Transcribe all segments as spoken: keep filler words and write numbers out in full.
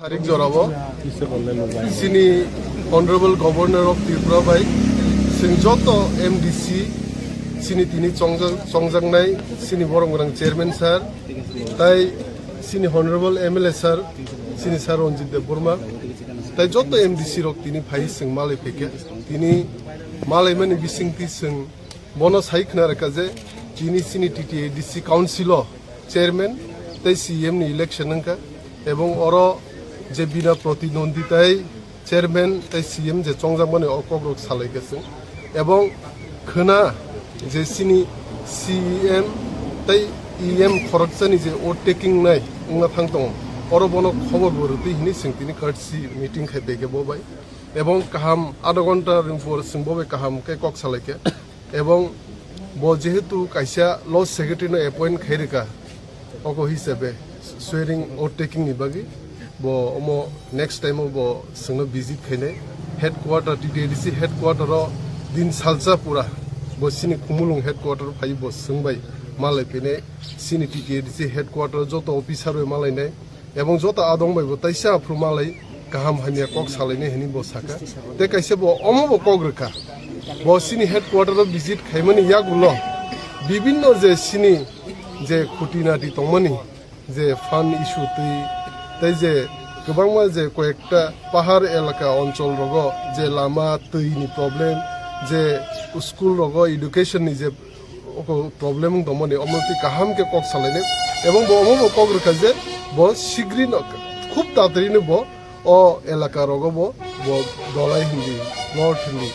Tarik jorao chini Honorable Governor of Tripura bai chwng joto M D C chini tini chongjak-, chongjaknai chini borom gwnang chairman sir, tai chini Honorable M L A sir, chini sir Ranjit Debbarma, tai joto M D C rok tini phai chwng malai phaikha. Tini malaimani bisingtwi chwng bono sai khna rwkha je tini chini T T A D C council o chairman tei C E M ni election wngkha, ebong oro je bina protinondhi tai chairman tei C E M je chongjakmani o kokrok salaikha chwng, ebong khna je chini C E M tei E M khoroksani je oath taking nai wngna thang tongo, oro bono khobor bo rwtwi hwnwi chwng tini courtesy meeting khai phaikha bo bai, ebong kaham adha ghonta ringpor chwng bo bai kaham khe kok salaikha. Ebong bo jehetu kaisa law secretary no appoint khai rwkha, oko hisabe swearing oath taking ni bagwi bo omo next time o bo chwngno visit khainai headquarter, T T A D C headquarter o din salsa pura bo chini Khumulwng headquarter o phai bo chwng bai malai phainai chini T T A D C headquarter o joto officer bai malainai. Ebong joto adong bai bo taisa aphuru malai kaham hamya kok salainai hwnwi bo sakha. Tei kaisa bo omo bo kok rwkha. Bo chini headquarter o visit khaimani yagulo bibinno je chini je khuti nati tongmani je fund issue twi tei je kwbangma je koyekta pahar elaka onchol rogo je lama twi ni problem, je school rogo education ni je oko problem wng tongmani, omo twi kaham khe kok salainai. Ebong bo omo bo kok rwkha je bo sigri no khub tatari no bo o elaka rogo bo, bo Dholai hindi, North hindi,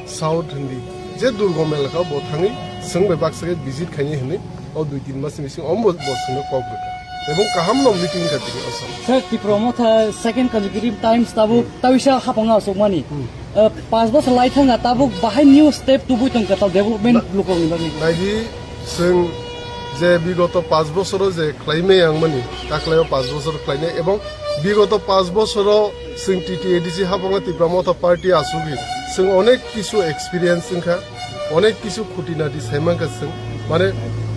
South hindi, je durgom elaka bo thangwi chwng bai baksa khe visit khainai hwnwi o dui tin mas ni bising omo bo, bo chwngno kok rwkha. Ebong kaham no meeting kha tini o salo. Sir, Tipra Motha second consecutive times tabuk tawisa hapang asukmani. Hmm. Eh, pas bosor lai thangkha, tabuk bahai new step tubui tongkha, tal development lukurokni bagwi. Naidi, chwng je bigoto pas bosoro je khlaimai ang mani, taklaio pas bosor khlainai, ebong bigoto pas bosoro chwng T T A D C haphangma Tipra Motha Party asugwi chwng onek kisu experience wngkha, onek kisu khuti nati saimankha chwng, mane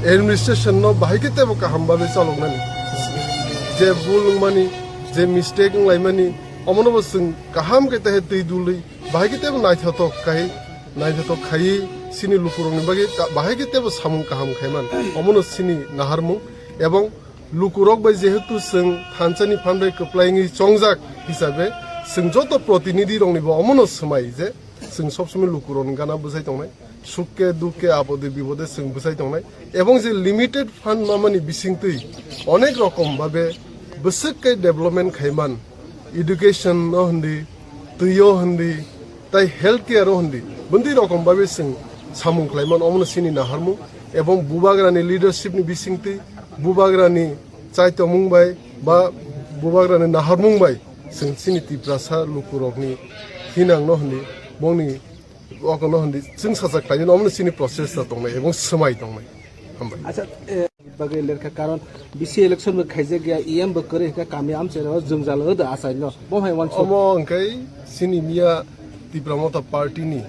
administration no bahai khe tebo kaham bagwi chaloknani, je bul wngmani, je mistake wnglaimani, omono bo chwng kaham khe tehe twi dului, bahai khe tebo naithothok khai, naithothok khaiwi chini lukurokni bagwi ka-, bahai khe tebo samung kaham khaiman. Omono chini naharmung. Ebong lukurok bai jehetu chwng thansani phan bai kwplai wngwi chongjak hisabe, chwng joto protinidhi rokni bo omono swmai je chwng sobsomoi lukurokni gana bwsai tongnai, sukhe dukhe apode bipode chwng bwsai tongnai. Ebong je limited fund mamani bisingtwi onek rokom babe bwswk khe development khaiman, education no hindi, twi o hindi, tai health care o hindi, bwndwi rokom babe chwng samung khlaimano, omono chini naharmung. Ebong bubagrani leadership ni bisingtwi, bubagrani chaitomung bai ba bubagrani naharmung bai chwng chini Tiprasa lukurokni hinang no hindi, bongni oko no hindi chwng sacha khlainani, omono chini process ta tongnai ebong swmai tongnai. Hambai. Acha, eh, bagwi lerkha, karon B C election bo khaijak ya, E M bo kwrwi hwnkha, kami amchairok jwngjal o da achaino. Bo hai wansuk. Omo hwnkhe chini miya Tipra Motha Party ni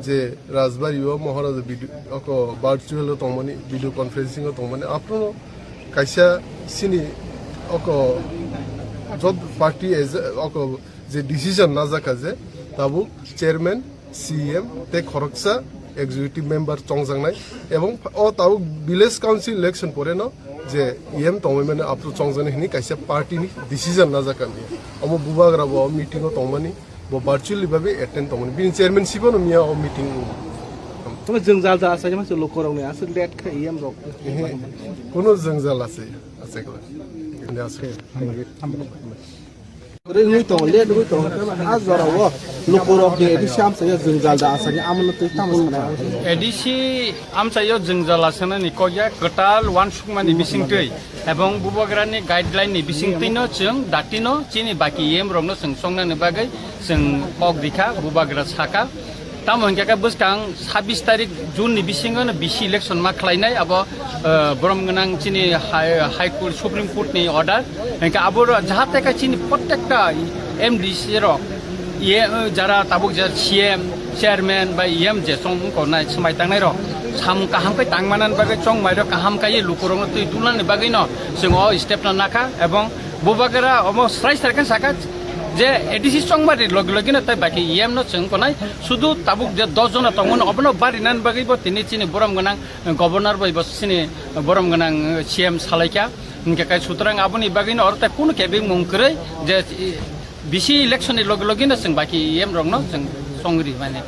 je Rajbari o Maharaja video, oko virtual o tongmani, video conferencing o tongmani, aphuru kaisa chini oko jot party as a, oko je decision najak kha je tabuk chairman, C E M tei khoroksa executive member chongjaknai, ebong o tabuk village council election pore no je E M tongwi mano aphuru chongjaknai hwnwi kaisa party ni decision najak kha miya. Omo bubagra bo meeting o tongmani, bo virtually babe attend tongmani. Bini chairmanship o no miya o meeting. Tamo jwngjal da asai ma se lukurok ni aswk let kha E M rok. Ehe, kono jwngjal asai, asai kla. Hindi asai. Rwngwi tongo, let rwngwi tongo. A jorao lukurokni A D C amchaio jwngjal da asani amono twi tamo sana. A D C amchaio jwngjal asanani kokya kwtal wansukmani bisingtwi ebong bubagrani guideline ni bisingtwino chwng datino chini baki E M rokno chwng songnani bagwi chwng kok dikha, bubagra saka. Tamo hwnkhe khe bwskang sabbish tarik June ni bisingo no B C election ma khlainai, abo, eh, borom gwnang chini High, High Court, Supreme Court ni order. Hwnkhe abo ro-, jahate khe chini prottekta M D C rok, iye, eh, jara tabuk je C M, chairman bai E M je chong wngkha nai swmai tangnai rok samung kaham khe tangmani bagwi chongmai rok kaham khe lukurokno twi dulnani bagwi no chwng o step no nakha, ebong Bubagra omo srai srai khe saka je A D C chongmari logi logi no tai baki E M no chwng konai sudu tabuk je dos jona tongmani obono bari nan bagwi bo tini chini borom gwnang governor bai bo chini borom gwnang C M salaikha. Hinkhe kai sutrang aboni bagwi no oro tai kunu kebeng mung kwrwi je bisi election ni logi logi no chwng baki E M rok no chwng chongri mani.